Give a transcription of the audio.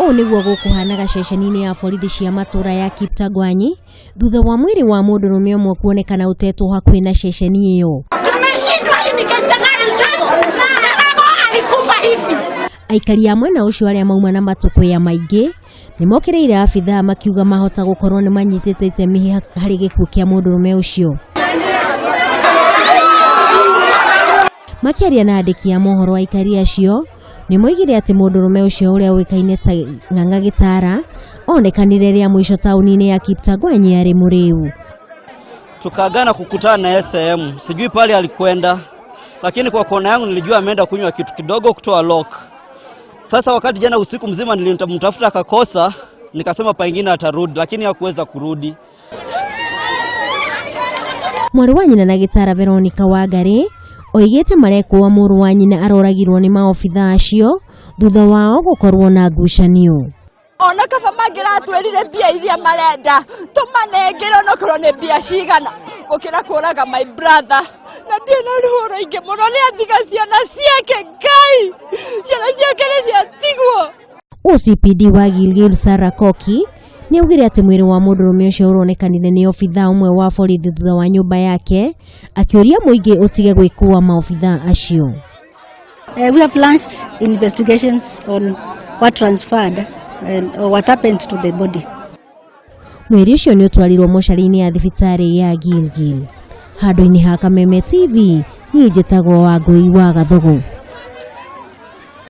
Ũũ nĩguo gũkũhanaga ceceni-inĩ ya borithi cia matũũra ya Kiptagwanyi thutha wa mwĩrĩ wa mũndũrũme ũmwe kuonekana ũtetwo hakuhĩ na ceceni ĩyo. Tumeshindwa hii ni kesi gani tuko? Mama alikufa hivi. Aikari a mwena ũcio arĩa mauma na matũkũya maingĩ nĩmokĩrĩire abithaa makiuga mahota gũkorwo nĩ manyitĩte itemi harĩ gĩkuũ kĩa mũndũrũme ũcio. Makĩaria na andĩki a mohoro aikari acio nĩ moigire atĩ mũndũrũme ũcio ũrĩa ũĩkaine ta Ng'ang'a Gĩtara onekanire rĩa mũico taũni-inĩ ya Kiptagwanyi arĩ mũrĩu. Tukaagana kukutana na yeye sehemu, sijui pale alikwenda, lakini kwa kona yangu nilijua ameenda kunywa kitu kidogo kutoa lock. Sasa wakati jana usiku mzima nilimtafuta akakosa, nikasema pengine atarudi, lakini hakuweza kurudi. Mwarĩ wa nyina na Gĩtara Veronica Wangari oigĩte marekũa mũrũ wa nyina aroragirwo nĩ maobithaa acio thutha wao gũkorwo na ngucanio. Ona kaba mangĩratwĩrire mbia iria marenda tũmanengere onokorwo nĩ mbia cigana gũkĩra kũraga my brother, na ndirĩ na ruo rũingĩ mũno nĩ atiga ciana ciake. Ngai, ciana ciake nĩ ciatigwo. OCPD wa Gilgil Sarah Koki nĩ augire atĩ mwĩrĩ wa mũndũrũme ũcio ũronekanire nĩ obithaa ũmwe wa borithi thutha wa nyũmba yake, akĩũria mũingĩ ũtige gwĩkũa maobithaa acio. We have launched investigations on what transferred and or what happened to the body. Mwĩrĩ ũcio nĩ ũtwarirwo mocarĩ-inĩ ya thibitarĩ ya Gilgil. Handũ-inĩ ha Kameme TV, niĩ njĩtagwo Wangũi wa Gathũgũ.